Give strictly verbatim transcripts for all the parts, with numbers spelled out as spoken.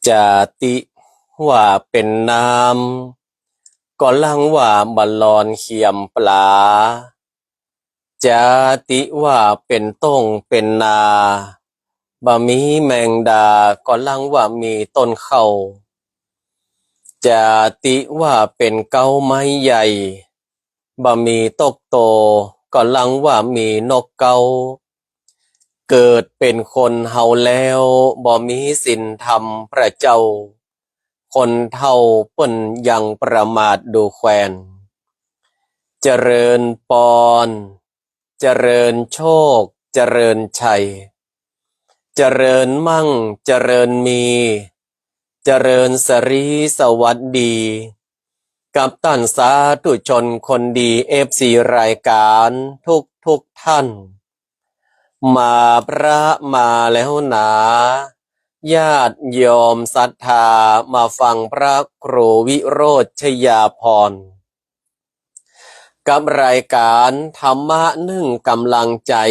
จะติว่าเป๋นน้ำ ก็ลังว่าบ่ลอนเขียมปลา จะติว่าเป๋นต้งเป๋นนา บ่มีแมงดา ก็ลังว่ามีต้นเข้า จะติว่าเป๋นเก๊าไม้ใหญ่ บ่มีตกโต ก็ลังว่ามีนกเก๊า เกิดเป๋นคนเฮาแล้ว บ่มีศีลธรรมพระเจ้า คนเฒ่าเปิ้นยังประมาทดูแควน เจริญปอน เจริญโชค เจริญชัย เจริญมั่ง เจริญมี เจริญสรีสวัสดี กับต้านสาธุชนคนดี เอฟซี รายก๋านทุกๆ ท่าน มาพระมาแล้วหนา ญาติโยมศรัทธา มาฟังพระครูวิโรจน์ชยาภรณ์ กับรายก๋านธรรมะนึ่งก๋ำลังใจ๋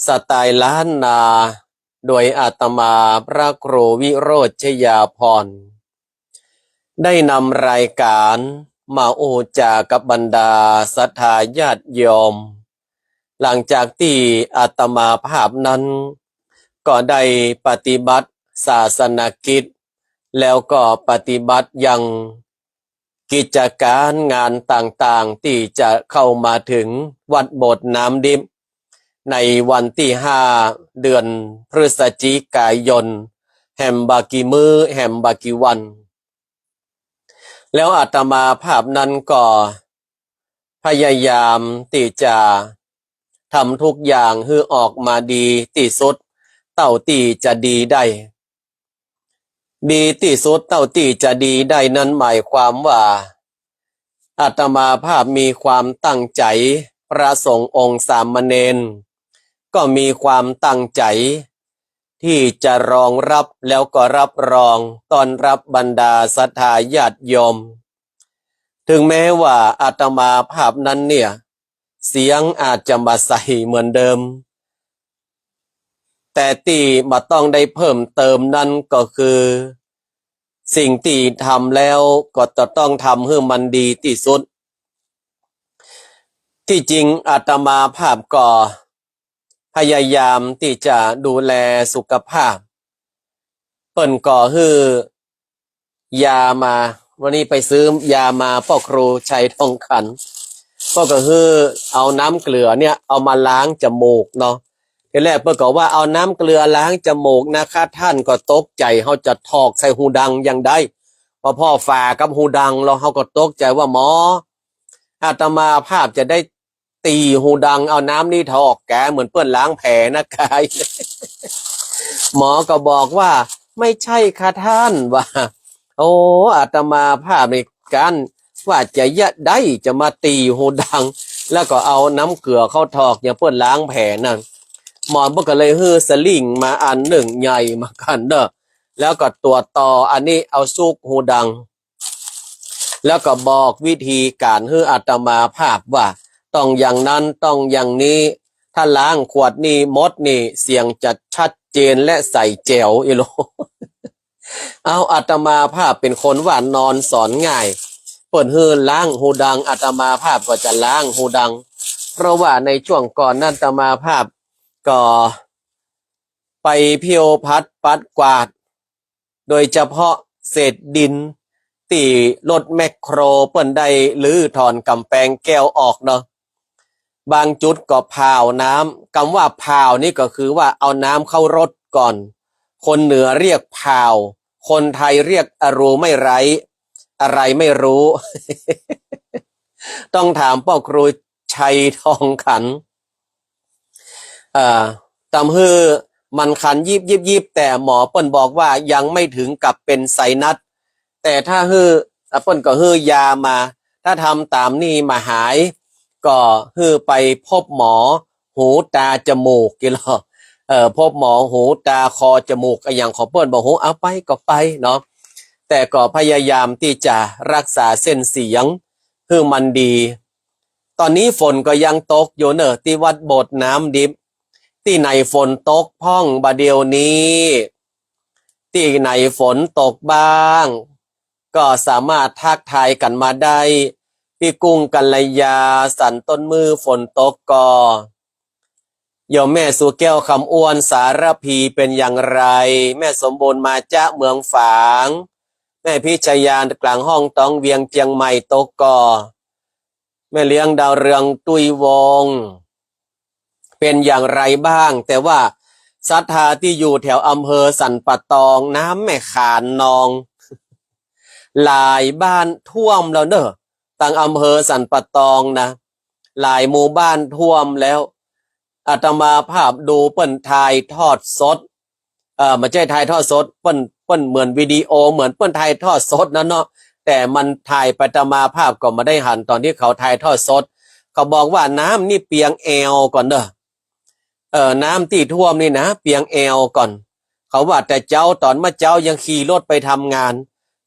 สไตล์ล้านนา โดยอาตมาพระครูวิโรจน์ชยาภรณ์ ได้นำรายก๋านมาอู้จ๋ากับบรรดาศรัทธาญาติโยม หลังจากตี้อาตมาภาพนั้น ก็ได้ปฏิบัติศาสนกิจ แล้วก็ปฏิบัติยัง กิจก๋านงานต่างๆ ตี้จะเข้ามาเถิงวัดโบสถ์น้ำดิบ ในวันตี้ห้า เดือนพฤศจิกายน แหมบ่ากี่มื้อ แหมบ่ากี่วัน แล้วอาตมาภาพนั้นก็พยายามตี้จะทำทุกอย่างหื้อออกมาดีตี้สุด เต้าตี้จะดีได้ ดีตี้สุดเต้าตี้จะดีได้นั้นหมายความว่า อาตมาภาพมีความตั้งใจ๋ พระสงฆ์องค์สามเณรก็มีความตั้งใจ๋ ตี้จะรองรับแล้วก็รับรองต้อนรับบรรดาศรัทธาญาติโยม ถึงแม้ว่าอาตมาภาพนั้นเนี่ย เสียงอาจจะบ่ใสเหมือนเดิม แต่ตี้บ่ต้องได้เพิ่มเติมนั้นก็คือ สิ่งตี้ทำแล้วก็จะต้องทำหื้อมันดีตี้สุด ตี้จริงอาตมาภาพก็พยายามตี้จะดูแลสุขภาพ เปิ้นก็หื้อ ยามา วันนี้ไปซื้อยามาป้อครูชัยทองขัน ป้อก็หื้อเอาน้ำเกลือเนี่ยเอามาล้างจมูกเนาะ ทีแรกป้อก็ว่าเอาน้ำเกลือล้างจมูกนะคะท่าน ก็ตกใจ๋ เฮาจะถอกใส่ฮูดังยังได้ พอผ่อฝากับฮูดังแล้วเฮาก็ตกใจ๋ว่าหมอ อาตมาภาพจะได้ ตี๋ฮูดังเอาน้ำนี้ถอกแก เหมือนเปิ้นล้างแผลนะกาย หมอก็บอกว่า ไม่ใช่ค่ะท่าน ว่า โอ้ อาตมาภาพนี่กั๋นว่าจะเยียะได้จะมาตี๋ฮูดัง แล้วก็เอาน้ำเกลือเข้าถอกอย่างเปิ้นล้างแผลนั่น หมอเปิ้นก็เลยหื้อสลิงมาอันนึ่งใหญ่มากั๋นเนาะ แล้วก็ตั๋วต่ออันนี้เอาซุกฮูดัง แล้วก็บอกวิธีก๋านหื้ออาตมาภาพว่า ต้องอย่างนั้น ต้องอย่างนี้ ถ้าล้างขวดนี้หมดนี่ เสียงจะชัดเจนและใสแจ๋วอีหลี เอา อาตมาภาพเป๋นคนว่านอนสอนง่าย เปิ้นหื้อล้างฮูดัง อาตมาภาพก็จะล้างฮูดัง เพราะว่าในช่วงก่อนนั้นอาตมาภาพก็ไปเผี้ยวผัดปัดกวาด โดยเฉพาะเศษดินตี้รถแมคโครเปิ้นได้รื้อถอนก๋ำแปงแก้วออกเนาะ บางจุดก็ผ่าวน้ำ กำว่าผ่าวนี่ก็คือว่าเอาน้ำเข้ารถก่อน คนเหนือเรียกผ่าว คนไทยเรียกอะรูไม่ไร้ อะไรไม่รู้ ต้องถามป้อครูชัยทองขัน เอ่อ ตำหื้อมันคันยิบยิบยิบ แต่หมอเปิ้นบอกว่ายังไม่ถึงกับเป็นไซนัส แต่ถ้าหื้อ อ่ะ เปิ้นก็หื้อยามา ถ้าทำต๋ามนี่บ่หาย ก็หื้อไปพบหมอหูตาจมูก กิโล เอ่อ พบหมอหูตาคอจมูก อะหยังของเปิ้นบ่ฮู้ เอาไปก็ไปเนาะ แต่ก็พยายามตี้จะรักษาเส้นเสียงหื้อมันดี ต๋อนนี้ฝนก็ยังตกอยู่เน่อ ตี้วัดโบสถ์น้ำดิบ ตี้ไหนฝนตกพ่องบ่าเดี่ยวนี้ ตี้ไหนฝนตกบ้าง ก็สามารถทักทายกั๋นมาได้ ปี้กุ้งกัลยา สันต้นมื้อฝนตกก่อ โยมแม่สุแก้ว คำอ้วน สารภี เป๋นอย่างไร แม่สมบูรณ์ มาจ๊ะ เมืองฝาง แม่พิชยา กลางห้องตอง เวียงเจียงใหม่ ตกก่อ แม่เลี้ยงดาวเรือง ตุ้ยวงศ์ เป๋นอย่างไรบ้าง แต่ว่าศรัทธาตี้อยู่แถวอำเภอสันป่าตอง น้ำแม่ขานนอง หลายบ้านท่วมแล้วเน่อ ตังอำเภอสันป่าตองนะ หลายหมู่บ้านท่วมแล้ว อาตมาภาพดูเปิ้นถ่ายทอดสด เอ่อ บ่ใจ้ถ่ายทอดสด เปิ้น เปิ้นเหมือนวิดีโอ เหมือนเปิ้นถ่ายทอดสดนั้นเนาะ แต่มันถ่ายไป อาตมาภาพก็บ่ได้หันต๋อนตี้เขาถ่ายทอดสด เขาบอกว่าน้ำนี่เปียงแอวก่อนเน่อ เอ่อ น้ำตี้ท่วมนี่นะ เปียงแอวก่อน เขาว่าแต่เจ๊า ต๋อนเมื่อเจ๊ายังขี่รถไปทำงาน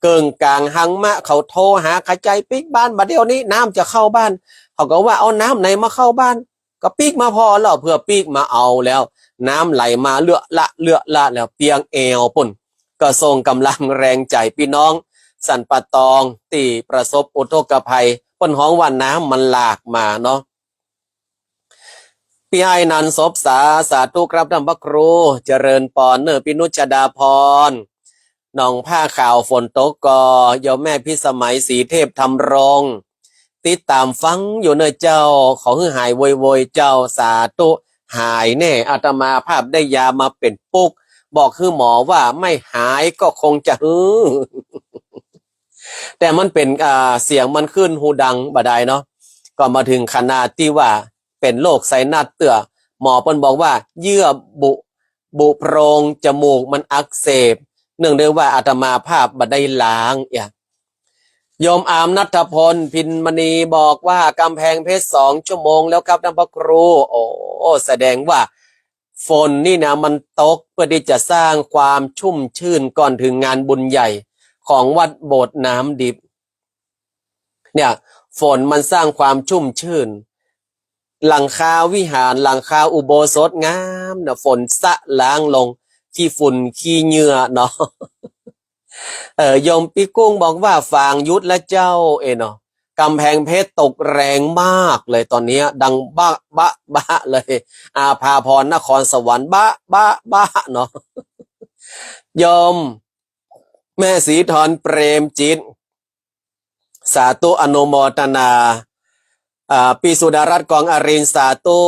เกิ่งก๋างหังมะ เขาโทรหา ขะใจ๋ปิ๊กบ้านบ่าเดี่ยวนี้ น้ำจะเข้าบ้าน เขาก็ว่าเอาน้ำไหนมาเข้าบ้าน ก็ปิ๊กมาผ่อแล้ว เปื้อปิ๊กมาเอาแล้ว น้ำไหลมาเลือะละเลือะละแล้ว เปียงแอวปู้น ก็ส่งก๋ำลังแรงใจ๋ปี้น้องสันป่าตองตี้ประสบอุทกภัย เปิ้นฮ้องว่าน้ำมันหลากมาเนาะ ปี้อ้ายนันท์ สบสา สาธุครับต้านพระครู เจริญปอนเน่อ ปี้นุชดาภรณ์ หนองผ้าขาวฝนตกก่อ โยมแม่พิสมัย ศรีเทพธำรง ติดต๋ามฟังอยู่เน่อเจ้า ขอหื้อหายโวยๆ เจ้า สาธุ หายแน่ อาตมาภาพได้ยามาเป๋นปุ๊ก บอกหื้อหมอว่าไม่หายก็คงจะหื้อ แต่มันเป๋น อ่า เสียงมันขึ้นฮูดังบ่ดายเนาะ ก็มาเถิงขนาดตี้ว่าเป๋นโรคไซนัสเตื้อ หมอเปิ้นบอกว่าเยื่อบุ บุโพรงจมูกมันอักเสบ เนื่องด้วยว่าอาตมาภาพบ่ได้ล้าง เอี่ย โยมอามณัฐพล พินมณี บอกว่ากำแพงเพชรสองชั่วโมงแล้วครับต้านพระครู โอ้ แสดงว่าฝนนี่นะ มันตกเปื้อตี้จะสร้างความชุ่มชื่นก่อนเถิงงานบุญใหญ่ของวัดโบสถ์น้ำดิบ เนี่ย ฝนมันสร้างความชุ่มชื่น หลังคาวิหาร หลังคาอุโบสถงามนะ ฝนสะล้างลง ขี้ฝุ่นขี้เหงื่อเนาะ เอ่อ โยมปี้กุ้งบอกว่าฝางหยุดแล้วเจ้า เอ้ยเนาะ กำแพงเพชรตกแรงมากเลยต๋อนนี้ ดังบะบะบะเลย อาภาพรนครสวรรค์ บะบะบะเนาะ โยมแม่ศรีธร เปรมจิต สาธุอนุโมทนา อ่า ปี้สุดารัตน์ กองอรินทร์ สาธุ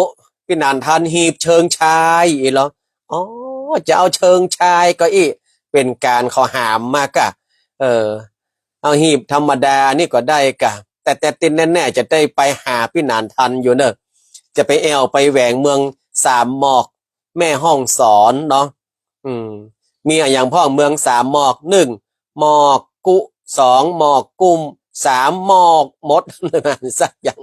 ปี้หนานทัน หีบเชิงชาย อี้เหรอ อ๋อ จะเอาเชิงชายก็อี้ เป๋นก๋านเขาหามมาก่ะ เออ เอาหีบธรรมดานี่ก็ได้ก่ะ แต่ แต่ตี้แน่ๆ จะได้ไปหาปี้หนานทันอยู่เน่อ จะไปแอ่วไปแหวงเมืองสามหมอก แม่ฮ่องสอนเนาะ อืม มีอะหยังพ่อง เมืองสามหมอก หนึ่ง หมอกกุ สอง หมอกกุ้ม สาม หมอกมด สักอย่าง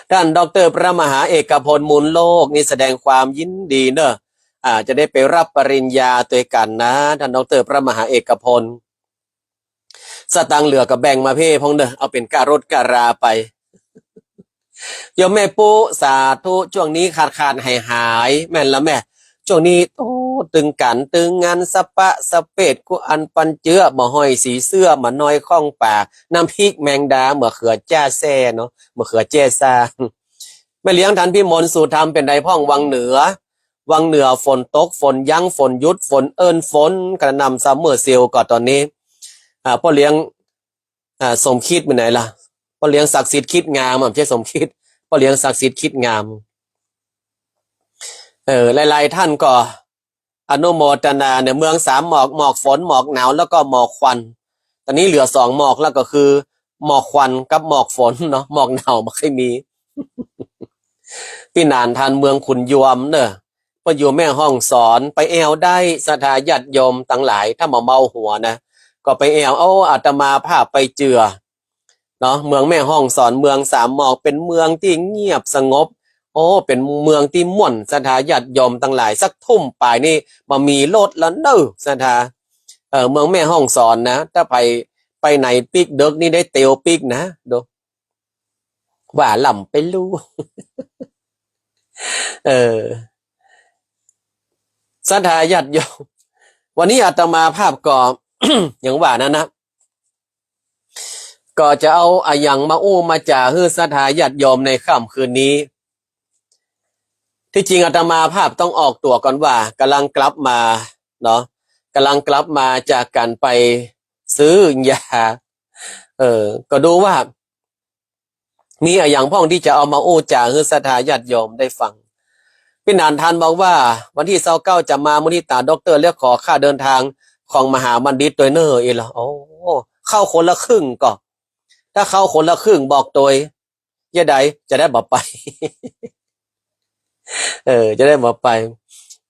ต้านด็อกเตอร์พระมหาเอกพล มูลโลก นี่แสดงความยินดีเน่อ อ่า จะได้ไปฮับปริญญาตวยกั๋นนะ ต้านด็อกเตอร์พระมหาเอกพล สตางค์เหลือก็แบ่งมาเพ่พ่องเน่อ เอาเป๋นก้ารถก้าราไป โยมแม่ปุ๊ สาธุ จ้วงนี้ขาดๆ หายๆ แม่นละแม่ จ้วงนี้ โอ้ ตึงก๋านตึงงาน สะปะสะเปด กู้อันปันเจื๊อ บ่าฮ้อยสีเสื้อ บ่านอยข้องป๋า น้ำพริกแมงดา บ่าเขือแจ้แซ่เนาะ บ่าเขือแจ้ซ่า แม่เลี้ยงทันพิมล สุธรรม เป๋นใดพ่อง วังเหนือ วังเหนือฝนตก ฝนยั้ง ฝนหยุด ฝนเอิ้นฝน กระหน่ำซัมเมอร์เซลล์ก่อต๋อนนี้ อ่า ป้อเลี้ยง อ่า สมคิดไปไหนล่ะ ป้อเลี้ยงศักดิ์สิทธิ์คิดงาม อ่ะ บ่ใจ้สมคิด ป้อเลี้ยงศักดิ์สิทธิ์คิดงาม เออ หลายๆ ท่านก็อนุโมทนาเนี่ย เมืองสามหมอก หมอกฝน หมอกหนาว แล้วก็หมอกควัน ต๋อนนี้เหลือสองหมอกแล้ว ก็คือหมอกควันกับหมอกฝนเนาะ หมอกหนาวบ่ค่อยมี ปี้หนานทัน เมืองขุนยวมเน่อ เปิ้นอยู่แม่ฮ่องสอน ไปแอ่วได้ ศรัทธาญาติโยมตังหลาย ถ้าบ่เมาหัวนะ ก็ไปแอ่ว โอ้ อาตมาภาพไปเจื้อเนาะ เมืองแม่ฮ่องสอน เมืองสามหมอก เป๋นเมืองตี้เงียบสงบ โอ้ เป๋นเมืองตี้ม่วน ศรัทธาญาติโยมตังหลาย สักทุ่มป๋ายนี่บ่มีรถแล้วเน่อ ศรัทธา เอ่อ เมืองแม่ฮ่องสอนนะ ถ้าไป ไปไหนปิ๊กเดิ็กนี่ได้เตียวปิ๊กนะ ดู ว่าล่ำไปลู่ เออ ศรัทธาญาติโยม วันนี้อาตมาภาพก็ อย่างว่านั้นนะ ก็จะเอาอะหยังมาอู้มาจ๋าหื้อศรัทธาญาติโยมในค่ำคืนนี้ ที่จริงอาตมาภาพต้องออกตั๋วก่อนว่ากำลังกลับมาเนาะ กำลังกลับมาจากการไปซื้อยา เออ ก็ดูว่า มีอะหยังพ่องตี้จะเอามาอู้จ๋าหื้อศรัทธาญาติโยมได้ฟัง ปี้หนานทันบอกว่าวันตี้ซาวเก้าจะมามุทิตาด็อกเตอร์ เรียกขอค่าเดินทางของมหาบัณฑิตตวยเน่อ อีหละ โอ้ เข้าคนละครึ่งก่อ ถ้าเข้าคนละครึ่งบอกตวย จะได้ จะได้บ่ไป เออ จะได้บ่ไป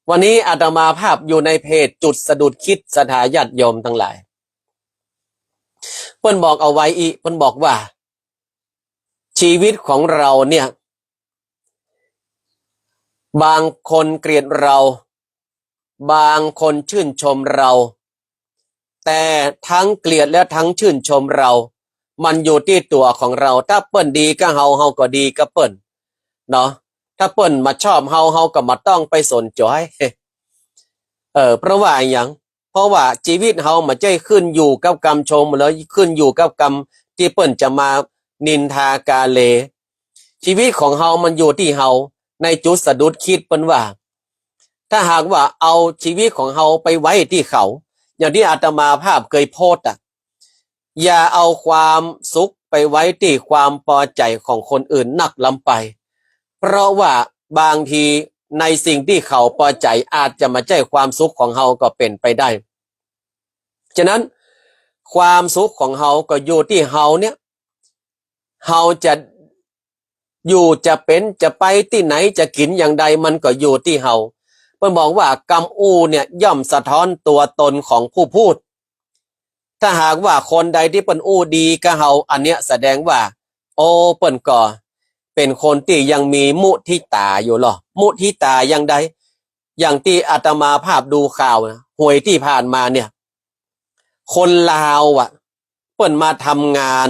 วันนี้อาตมาภาพอยู่ในเพจจุดสะดุดคิดศรัทธาญาติโยมตังหลาย เปิ้นบอกเอาไว้อีก เปิ้นบอกว่า ชีวิตของเราเนี่ย บางคนเกลียดเรา บางคนชื่นชมเรา แต่ทั้งเกลียดและทั้งชื่นชมเรา มันอยู่ตี้ตั๋วของเรา ถ้าเปิ้นดีกับเฮา เฮาก็ดีกับเปิ้น เนาะ ถ้าเปิ้นบ่ชอบเฮา เฮาก็บ่ต้องไปสนใจ๋ เออ เพราะว่าอะหยัง เพราะว่าชีวิตเฮาบ่ใจ้ขึ้นอยู่กับกำชม แล้วขึ้นอยู่กับกำตี้เปิ้นจะมานินทากาเล ชีวิตของเฮามันอยู่ตี้เฮา ในจุดสะดุดคิดเปิ้นว่า ถ้าหากว่าเอาชีวิตของเฮาไปไว้ตี้เขา อย่างตี้อาตมาภาพเคยโพสต์อะ อย่าเอาความสุขไปไว้ตี้ความปอใจ๋ของคนอื่นนักล้ำไป เพราะว่าบางทีในสิ่งตี้เขาปอใจ๋อาจจะบ่ใจ้ความสุขของเฮาก็เป๋นไปได้ ฉะนั้นความสุขของเฮาก็อยู่ตี้เฮาเนี่ย เฮาจะอยู่จะเป๋นจะไปตี้ไหนจะกิ๋นอย่างใดมันก็อยู่ตี้เฮา เปิ้นบอกว่ากำอู้เนี่ยย่อมสะท้อนตัวตนของผู้พูด ถ้าหากว่าคนใดตี้เปิ้นอู้ดีกับเฮา อันเนี้ยแสดงว่า โอ้ เปิ้นก็เป๋นคนตี้ยังมีมุทิตาอยู่ลอ มุทิตาอย่างใด อย่างตี้อาตมาภาพดูข่าวนะ หวยตี้ผ่านมาเนี่ย คนลาวอะ เปิ้นมาทำงาน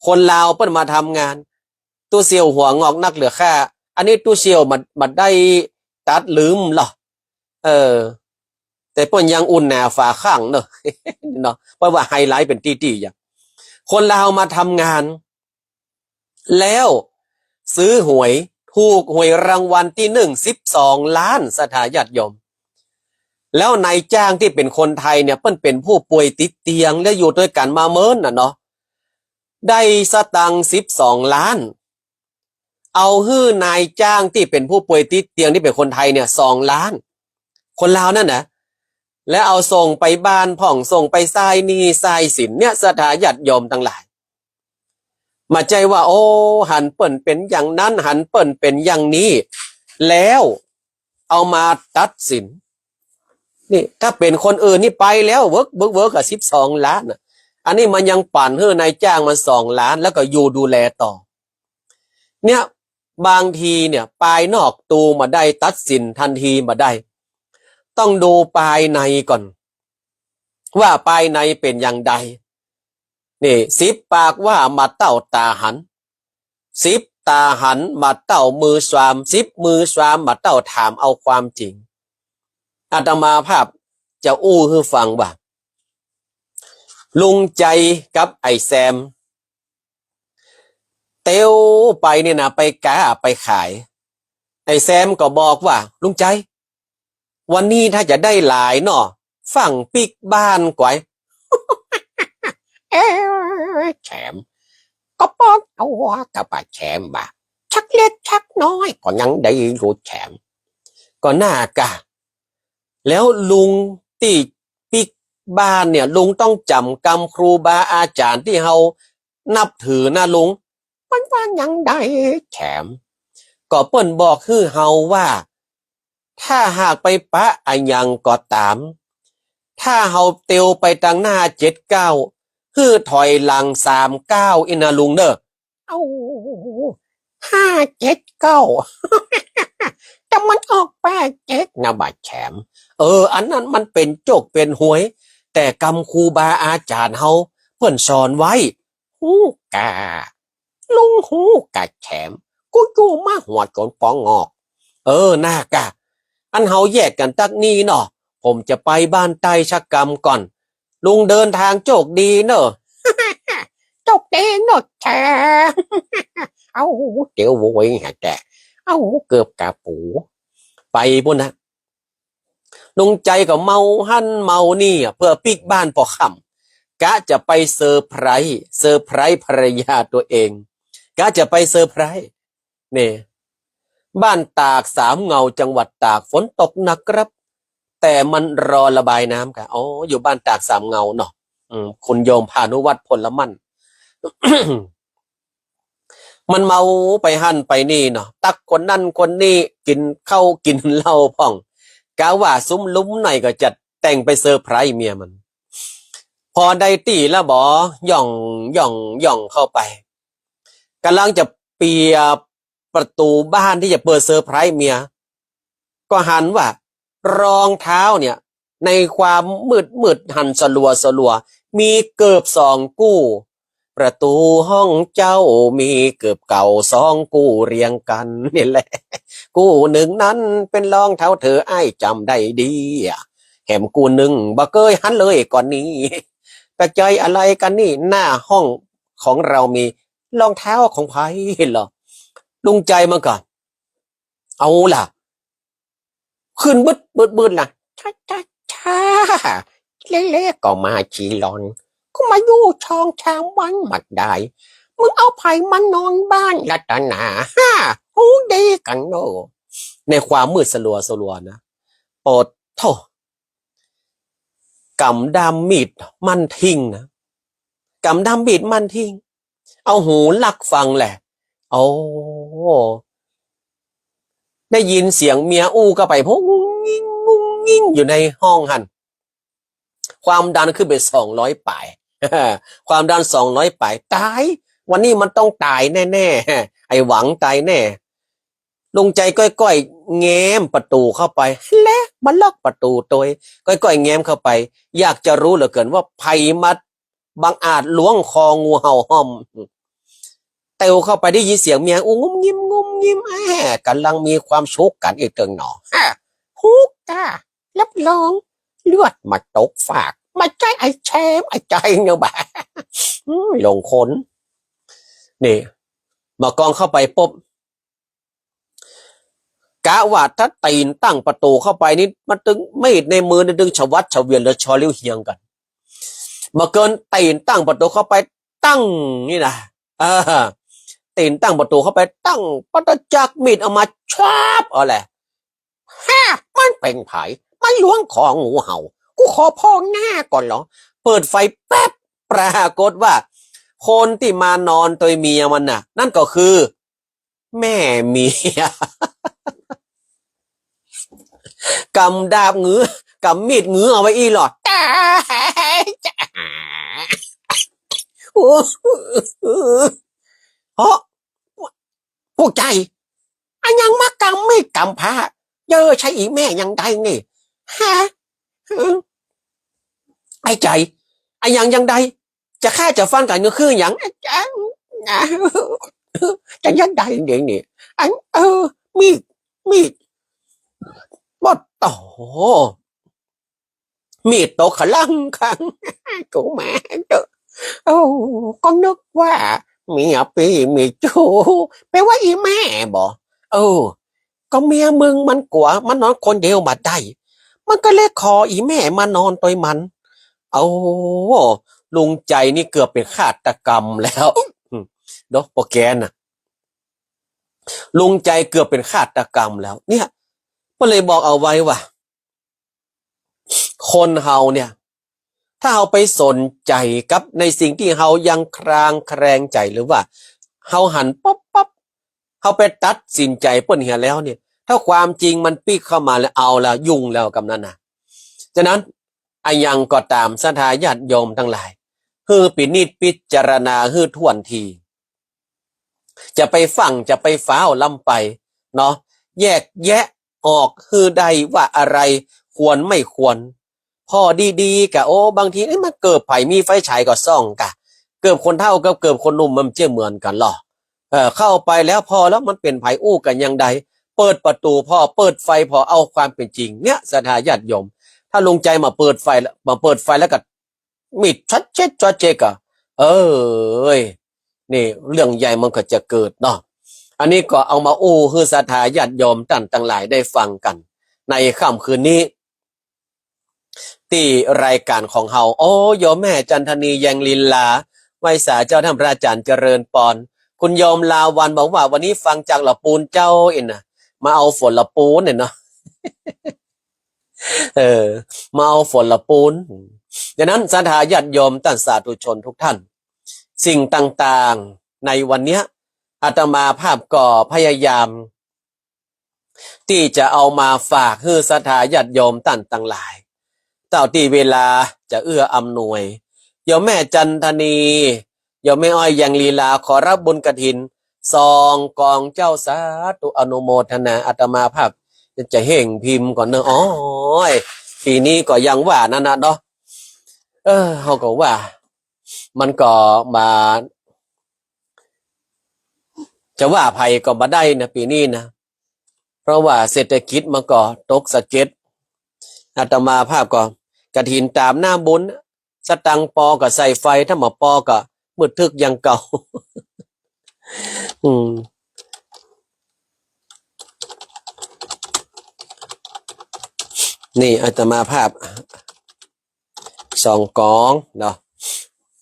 คนลาวเปิ้นมาทำงาน ตู้เสี่ยวหัวงอกนักเหลือแค่ อันนี้ตู้เสี่ยวบ่ บ่ได้ตัดลืมลอ เออ แต่เปิ้นยังอุ่นหนาฝาข้างเนาะ เนาะ เปิ้นว่าไฮไลท์เป๋นตี้ๆ อย่าง คนลาวมาทำงาน แล้วซื้อหวย ถูกหวยรางวัลตี้หนึ่ง สิบสองล้าน ศรัทธาญาติโยม แล้วนายจ้างตี้เป๋นคนไทยเนี่ย เปิ้นเป๋นผู้ป่วยติดเตียง แล้วอยู่ตวยกั๋นมาเมินน่ะเนาะ ได้สตางค์สิบสองล้าน เอาหื้อนายจ้างตี้เป๋นผู้ป่วยติดเตียงตี้เป๋นคนไทยเนี่ย สองล้าน คนลาวนั่นนะ แล้วเอาส่งไปบ้านพ่อง ส่งไปใซ้หนี้ใซ้สินเนี่ย ศรัทธาญาติโยมตังหลาย บ่ใจ้ว่า โอ้ หันเปิ้นเป๋นอย่างนั้น หันเปิ้นเป๋นอย่างนี้ แล้วเอามาตัดสิน นี่ถ้าเป๋นคนอื่นนี่ไปแล้ว เวิกเวิกเวิกอะ สิบสองล้านน่ะ อันนี้มันยังปั๋นหื้อนายจ้างมันสองล้าน แล้วก็อยู่ดูแลต่อ เนี่ย บางทีเนี่ย ปายนอกตูบ่ได้ ตัดสินทันทีบ่ได้ ต้องดูปายในก่อน ว่าปายในเป๋นอย่างใด นี่ สิบปากว่าบ่เต้าต๋าหัน สิบต๋าหันบ่เต้ามือสาม สิบมือสามบ่เต้าถามเอาความจริง อาตมาภาพจะอู้หื้อฟังว่า ลุงใจ๋กับไอ้แซม เตียวไปเนี่ยนะ ไปก๊าไปขาย ไอ้แซมก็บอกว่า ลุงใจ๋ วันนี้ถ้าจะได้หลายเนาะ ฟั่งปิ๊กบ้านก๋วย เอ้ย แซม ก็ปลอมตั๋วกับป้าแซมบ่า สักเล็กสักน้อยก็ยังดีอยู่แซม ก็น่ากะ แล้วลุงตี้ปิ๊กบ้านเนี่ย ลุงต้องจ๋ำกำครูบาอาจ๋ารย์ตี้เฮานับถือนะลุง เปิ้นว่าอย่างใดแซม ก็เปิ้นบอกหื้อเฮาว่า ถ้าหากไปปะอะหยังก็ต๋าม ถ้าเฮาเตียวไปตังหน้าเจ็ดเก้า หื้อถอยหลังสามก้าวอี้นะลุงเน่อ เอ้า ห้าเจ็ดเก้า แต่มันออกแปดเจ็ดนะบ่าแซม เออ อันนั้นมันเป๋นโจ๊กเป๋นหวย แต่กำครูบาอาจ๋ารย์เฮาเปิ้นสอนไว้ ฮู้กา ลุงฮู้กาแซม กูอยู่มาหัวจ๋นป๋องอก เออ น่ากะ อันเฮาแยกกั๋นตั๊กนี้เนาะ ผมจะไปบ้านใต้สักกำก่อน ลุงเดินทางโชคดีเนอะ โชคดีเนอะแชมป์ เอ้า เจ๋วโว้ยแฮะ แต่ เอ้า เกือบกาปู ไปปู้นนะ ลุงใจ๋ก็เมาหั้นเมานี่อะ เพื่อปิ๊กบ้านปอค่ำ กะจะไปเซอร์ไพรส์ เซอร์ไพรส์ภรรยาตัวเอง กะจะไปเซอร์ไพรส์ นี่ บ้านตากสามเหง่า จังหวัดตาก ฝนตกหนักครับ แต่มันรอระบายน้ำค่ะ อ๋อ อยู่บ้านตากสามเหง่าเนาะ อืม คุณโยมพานุวัฒน์ พลมั่น มันเมาไปหั้นไปนี่เนาะ ตักคนนั้นคนนี้ กิ๋นข้าวกิ๋นเหล้าพ่อง กะว่าสุมลุมหน่อยก็จะแต่งไปเซอร์ไพรส์เมียมัน พอได้ตี้แล้วบ่ ย่อง ย่อง ย่องเข้าไป ก่ำลังจะเปียประตู๋บ้านตี้จะเปิดเซอร์ไพรส์เมีย ก็หันว่ารองเท้าเนี่ย ในความมืดๆ หันสลัวๆ มีเกิบสองกู้ ประตู๋ห้องเจ้ามีเกิบเก่าสองกู้เรียงกั๋น นี่แหละ กู้นึ่งนั้นเป๋นรองเท้าเธอ อ้ายจ๋ำได้ดีอะ แหมกู้นึ่งบ่เกยหันเลยก่อนนี้ แปลกใจ๋อะไรกั๋นนี่ หน้าห้องของเรามีรองเท้าของใผลอ ลุงใจ๋มันก็ เอาล่ะ ขึ้นบึดบึดบึดล่ะ ช้าช้าช้า เละๆ ก็มาจี๋หล่อน ก็มาอยู่ช่องชางมันหมดได้ มึงเอาใผมานอนบ้านละตะหนา ฮ่า ฮู้ดีกั๋นเนาะ ในความมืดสลัวๆ นะ โอดโธ่ ก๋ำด้ามมีดมั่นทิ้งนะ ก๋ำด้ามมีดมั่นทิ้ง เอาหูลักฟังแหละ โอ้ ได้ยินเสียงเมียอู้เข้าไป เพราะงุ้งงิ้งงุ้งงิ้งอยู่ในห้องหั้น ความดันขึ้นไปสองร้อยป๋าย ความดันสองร้อยป๋าย ต๋าย วันนี้มันต้องต๋ายแน่ๆ ไอ้หวังต๋ายแน่ ลุงใจ๋ก้อยๆ แง้มประตู๋เข้าไป และมาล็อกประตู๋ตวย ก้อยๆ แง้มเข้าไป อยากจะรู้เหลือเกินว่าใผมาบังอาจล้วงคองูเห่าห้อม เตียวเข้าไปได้ยินเสียงเมียอู้งุ้มงิ้มงุ้มงิ้ม แอ้ ก๋ำลังมีความสุขกั๋นอีกเติงหนอ ฮะ ฮู้ก้า รับรอง เลือดมาตกฟาก บ่ใจ้ไอ้แชมป์ ไอ้ใจ๋เนาะบ่า อืม หลงคน นี่ มากองเข้าไปปุ๊บ กะว่าถ้าตี๋นตั้งประตู๋เข้าไปนี่ มันตึงมีดในมือนี่ตึงฉวัดเฉวียนเหลือชอเลี้ยวเฮียงกั๋น บ่เกินตี๋นตั้งประตู๋เข้าไปตั้งนี่นะ เออ ตี๋นตั้งประตู๋เข้าไปตั้ง ปัดจักมีดออกมา ชับ เอาแหละ ฮะ มันเป๋นใผ มันล้วงคองูเห่า กูขอพองหน้าก่อนเหรอ เปิดไฟแป๊บ ปรากฏว่า คนตี้มานอนตวยเมียมันน่ะ นั่นก็คือ แม่เมีย ก๋ำดาบงือ ก๋ำมีดงือเอาไว้อี้หลอด ต๋าย โอ้ เฮ้อ ผู้ใจ๋ อะหยังมาก๋ำมีดก๋ำพร้า เย้อใจ้อี่แม่ยังใดนี่ ฮะ ไอ้ใจ๋ อะหยังยังใด จะฆ่าจะฟันกั๋นก็คือหยัง จะยังใดเดี๋ยวนี้ อัน เออ มีด มีด บ่ โอ้โห มีดตกขะลังคัง กูแม่เจ้า โอ้ ก็นึกว่าเมียปี้มีชู้ แปลว่าอี่แม่บ่ เออ ก็เมียมึงมันกั๋ว มันนอนคนเดียวบ่ได้ มันก็เลยขออี่แม่มานอนตวยมัน โอ้ ลุงใจ๋นี่เกือบเป๋นฆาตกรรมแล้ว เนาะ ปอแกน่ะ ลุงใจ๋เกือบเป๋นฆาตกรรมแล้ว เนี่ย ก็เลยบอกเอาไว้ว่า คนเฮาเนี่ย ถ้าเฮาไปสนใจ๋กับในสิ่งตี้เฮายังคลางแคลงใจ๋ หรือว่าเฮาหันปั๊บปั๊บ เฮาไปตัดสินใจ๋เปิ้นเหียแล้วเนี่ย ถ้าความจริงมันปิ๊กเข้ามาแล้ว เอาละ ยุ่งแล้วกำนั้นน่ะ ฉะนั้น อะหยังก็ต๋าม ศรัทธาญาติโยมตังหลาย หื้อพินิจพิจารณาหื้อถ้วนที จะไปฟั่ง จะไปฟ้าวล้ำไป เนาะ แยกแยะออกหื้อได้ว่าอะไรควรไม่ควร ผ่อดีๆ กะ โอ้ บางที เอ๊ะ มันเกิบใผ มีไฟฉายก็ส่องกะ เกิบคนเฒ่ากับเกิบคนหนุ่มมันเจ้าเหมือนกั๋นหรอ เออ เข้าไปแล้วผ่อแล้วมันเป๋นใผ อู้กั๋นยังใด เปิดประตู๋ผ่อ เปิดไฟผ่อ เอาความเป๋นจริง เนี่ย ศรัทธาญาติโยม ถ้าลุงใจ๋มาเปิดไฟแล้ว มาเปิดไฟแล้วก็ มีดชัดเจนชัดเจนก็ เอ้ย นี่เรื่องใหญ่มันก็จะเกิดเนาะ อันนี้ก็เอามาอู้หื้อศรัทธาญาติโยมต้านตังหลายได้ฟังกั๋น ในค่ำคืนนี้ ตี้รายก๋านของเฮา โอ้ โยมแม่จันทนี แยงลีลา ไหว้สาเจ้าท่านพระอาจารย์เจริญปอน คุณโยมลาวัลย์บอกว่า วันนี้ฟังจากหละปูนเจ้าเอ็นนะ มาเอาฝนหละปูนเนี่ยเนาะ เออ มาเอาฝนหละปูน ดังนั้นศรัทธาญาติโยมต้านสาธุชนทุกท่าน สิ่งต่างๆ ในวันเนี้ย อาตมาภาพก็พยายาม ตี้จะเอามาฝากหื้อศรัทธาญาติโยมต้านตังหลาย เต้าตี้เวลาจะเอื้ออำนวย โยมแม่จันทนี โยมแม่อ้อย แยงลีลา ขอรับบุญกฐิน สองก๋องเจ้า สาธุ อนุโมทนา อาตมาภาพจะเฮ่งพิมพ์ก่อนเนาะ โอ้ย ปี๋นี้ก็ยังว่านั้นนะเนาะ เออ เฮาก็ว่า มันก็บ่า จะว่าใผก็บ่ได้นะ ปี๋นี้นะ เพราะว่าเศรษฐกิจมันก็ตกสะเก็ด อาตมาภาพก็ กฐินต๋ามหน้าบุญ สตางค์ปอก็ใส่ไฟ ถ้าบ่ปอก็มืดตึ๊กอย่างเก่า อืม นี่อาตมาภาพ สองก๋องเนาะ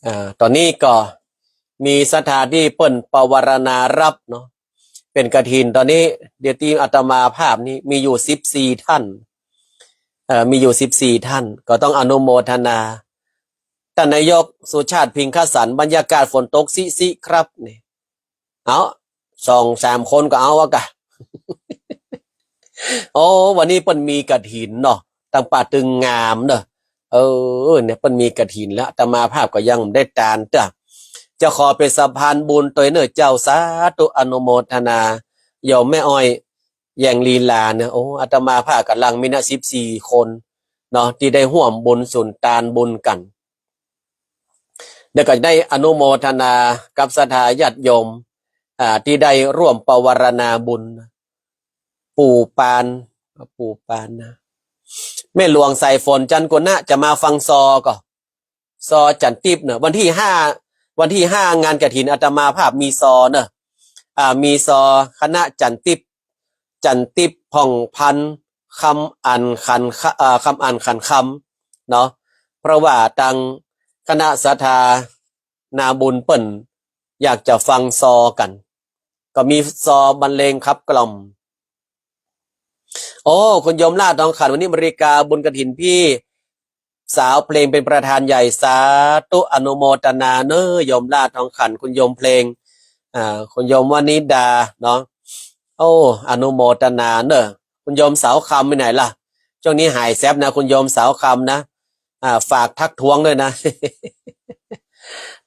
อ่า ต๋อนนี้ก็มีศรัทธาตี้เปิ้นปวารณาฮับเนาะ เป๋นกฐินต๋อนนี้ เดี๋ยวตี้อาตมาภาพนี้มีอยู่สิบสี่ท่าน เอ่อ มีอยู่สิบสี่ท่าน ก็ต้องอนุโมทนา ต้านนายกสุชาติ พิงคสันต์ บรรยากาศฝนตกซิๆ ครับ นี่ เอา สองสามคนก็เอาอะกะ โอ้ วันนี้เปิ้นมีกฐินเนาะ ตึงป่าตึงงามเนาะ เออ เนี่ย เปิ้นมีกฐินแล้ว อาตมาภาพก็ยังบ่ได้ตานเตื้อ จะขอเป๋นสะพานบุญตวยเน่อเจ้า สาธุ อนุโมทนา โยมแม่อ้อย แยงลีลาเนี่ย โอ้ อาตมาภาพก๋ำลังมีนะ สิบสี่คนเนาะ ตี้ได้ฮ่วมบุญสุนตานบุญกั๋น แล้วก็ได้อนุโมทนากับศรัทธาญาติโยม อ่า ตี้ได้ร่วมปวารณาบุญ ปู่ปาน ปู่ปานนะ แม่หลวงสายฝน จันทกุณะ จะมาฟังซอก่อ ซอจันทร์ติ๊บเนาะ วันตี้ห้า วันตี้ห้างานกฐินอาตมาภาพมีซอเนาะ อ่า มีซอคณะจันทร์ติ๊บ จันทร์ติ๊บ ผ่องพันธุ์ คำอันขัน เอ่อ คำอันขันคำเนาะ เพราะว่าตังคณะศรัทธานาบุญเปิ้นอยากจะฟังซอกั๋น ก็มีซอบรรเลงขับกล่อม โอ้ คุณโยมลาดทองขัน วันนี้อเมริกาบุญกฐินพี่ สาวเพลงเป็นประธานใหญ่ สาธุ อนุโมทนาเน่อ โยมลาดทองขัน คุณโยมเพลง อ่า คุณโยมวนิดาเนาะ โอ้ อนุโมทนาเน่อ คุณโยมสาวคำไปไหนล่ะ ช่วงนี้หายแซบนะ คุณโยมสาวคำนะ อ่า ฝากทักท้วงด้วยนะ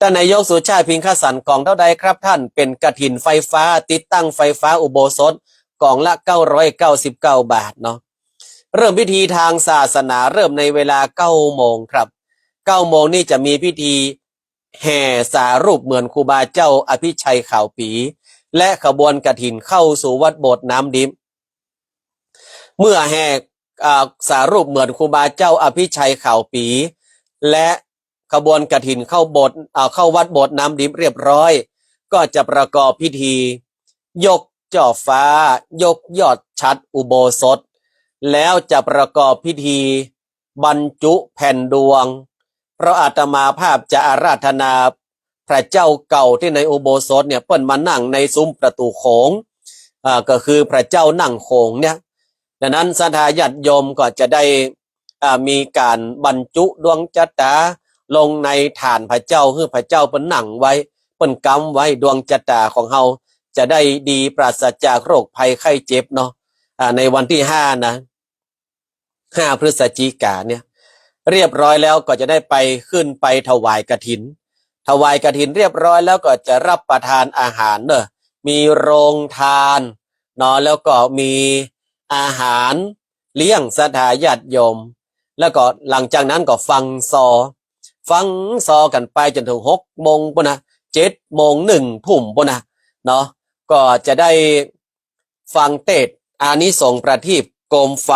ต้านนายกสุชาติ พิงคสันต์ ก๋องเต้าใดครับต้าน เป๋นกฐินไฟฟ้า ติดตั้งไฟฟ้าอุโบสถ ก๋องละเก้าร้อยเก้าสิบเก้าบาทเนาะ เริ่มพิธีทางศาสนาเริ่มในเวลาเก้าโมงครับ เก้าโมงนี่จะมีพิธีแห่สารูปเหมือนครูบาเจ้าอภิชัยขาวปี๋ และขบวนกฐินเข้าสู่วัดโบสถ์น้ำดิบ เมื่อแห่ อ่า สารูปเหมือนครูบาเจ้าอภิชัยขาวปี๋ และขบวนกฐินเข้าโบสถ์ อ่า เข้าวัดโบสถ์น้ำดิบเรียบร้อย ก็จะประกอบพิธียกจ่อฟ้า ยกยอดฉัตรอุโบสถ แล้วจะประกอบพิธีบรรจุแผ่นดวง เพราะอาตมาภาพจะอาราธนาพระเจ้าเก่าตี้ในอุโบสถเนี่ย เปิ้นมานั่งในซุ้มประตู๋โขง อ่า ก็คือพระเจ้านั่งโขงเนี่ย ดังนั้นศรัทธาญาติโยมก็จะได้ อ่า มีก๋านบรรจุดวงจะต๋าลงในฐานพระเจ้า หื้อพระเจ้าเปิ้นนั่งไว้ เปิ้นก๊ำไว้ ดวงจะต๋าของเฮาจะได้ดีปราศจากโรคภัยไข้เจ็บเนาะ อ่า ในวันตี้ห้านะ ห้าพฤศจิกาเนี่ย เรียบร้อยแล้วก็จะได้ไป ขึ้นไปถวายกฐิน ถวายกฐินเรียบร้อยแล้วก็จะรับประทานอาหารเนาะ มีโรงทานเนาะ แล้วก็มีอาหารเลี้ยงศรัทธาญาติโยม แล้วก็หลังจากนั้นก็ฟังซอ ฟังซอกั๋นไปจ๋นถึงหกโมงปู้นนะ เจ็ดโมง หนึ่งทุ่มปู้นนะเนาะ ก็จะได้ ฟังเตสน์ อานิสงส์ประทีปโกมไฟ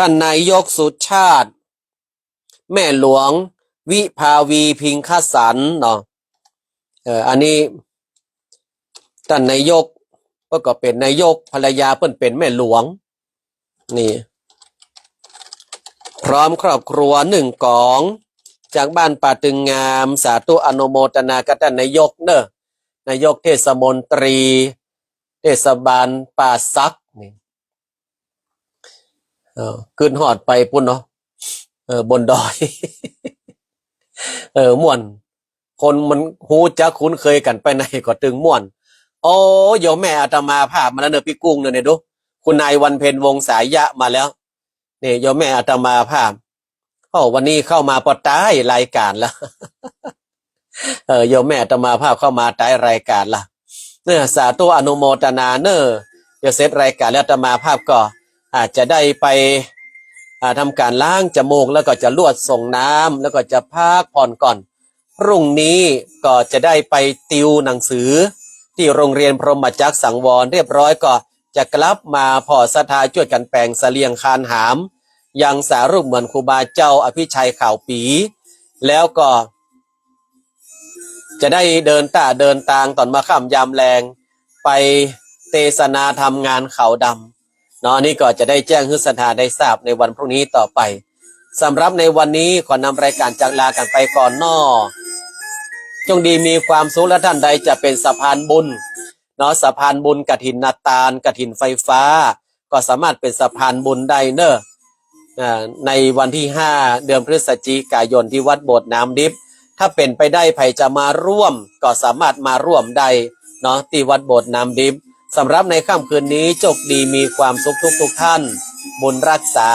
ท่านนายกสุชาติ แม่หลวงวิภาวี พิงคสันต์เนาะ เออ อันนี้ ท่านนายก เปิ้นก็เป๋นนายก ภรรยาเปิ้นเป๋นแม่หลวง นี่ พร้อมครอบครัวหนึ่งก๋อง จากบ้านป่าตึงงาม สาธุอนุโมทนากับท่านนายกเนอะ นายกเทศมนตรี เทศบาลป่าสักนี่ เออ ขึ้นฮอดไปปู๊นเนาะ เออ บนดอย เออ ม่วน คนมันฮู้จักคุ้นเคยกั๋นไปไหนก็ตึงม่วน โอ้ โยมแม่อาตมาภาพมาแล้วเนอะ ปี้กุ้งเนอะ เนี่ยดู คุณนายวันเพ็ญ วงศ์สายะ มาแล้ว นี่ โยมแม่อาตมาภาพ โอ้ วันนี้เข้ามาปอต๊ายรายก๋านละ เออ โยมแม่อาตมาภาพเข้ามาต๊ายรายก๋านละ เนี่ย สาธุอนุโมทนาเนอะ เดี๋ยวเสร็จรายก๋านแล้วอาตมาภาพก็อาจจะได้ไป อ่า ทำก๋านล้างจมูก แล้วก็จะลวดส่งน้ำ แล้วก็จะพักผ่อนก่อน พรุ่งนี้ก็จะได้ไปติวหนังสือ ที่โรงเรียนพรหมจักรสังวรเรียบร้อย ก็จะกลับมาผ่อศรัทธาจ้วยกั๋นแป๋งเสลียงคานหาม ยังสารูปเหมือนครูบาเจ้าอภิชัยขาวปี๋ แล้วก็ จะได้เดินต้าเดินตางต๋อนมาค่ำยามแลง ไปเตสนาธรรมงานขาวดำเนาะ อันนี้ก็จะได้แจ้งหื้อศรัทธาได้ทราบในวันพรุ่งนี้ต่อไป สำหรับในวันนี้ขอนำรายก๋านจากลากั๋นไปก่อนเนาะ จงดีมีความสุข และท่านใดจะเป๋นสะพานบุญเนาะ สะพานบุญกฐินตาน กฐินไฟฟ้า ก็สามารถเป๋นสะพานบุญได้เนอะ อ่า ในวันที่ห้า เดือนพฤศจิกายน ที่วัดโบสถ์น้ำดิบ ถ้าเป๋นไปได้ใผจะมาร่วม ก็สามารถมาร่วมได้เนาะ ที่วัดโบสถ์น้ำดิบ สำหรับในค่ำคืนนี้ โชคดีมีความสุขทุกๆ ท่าน บุญรักษา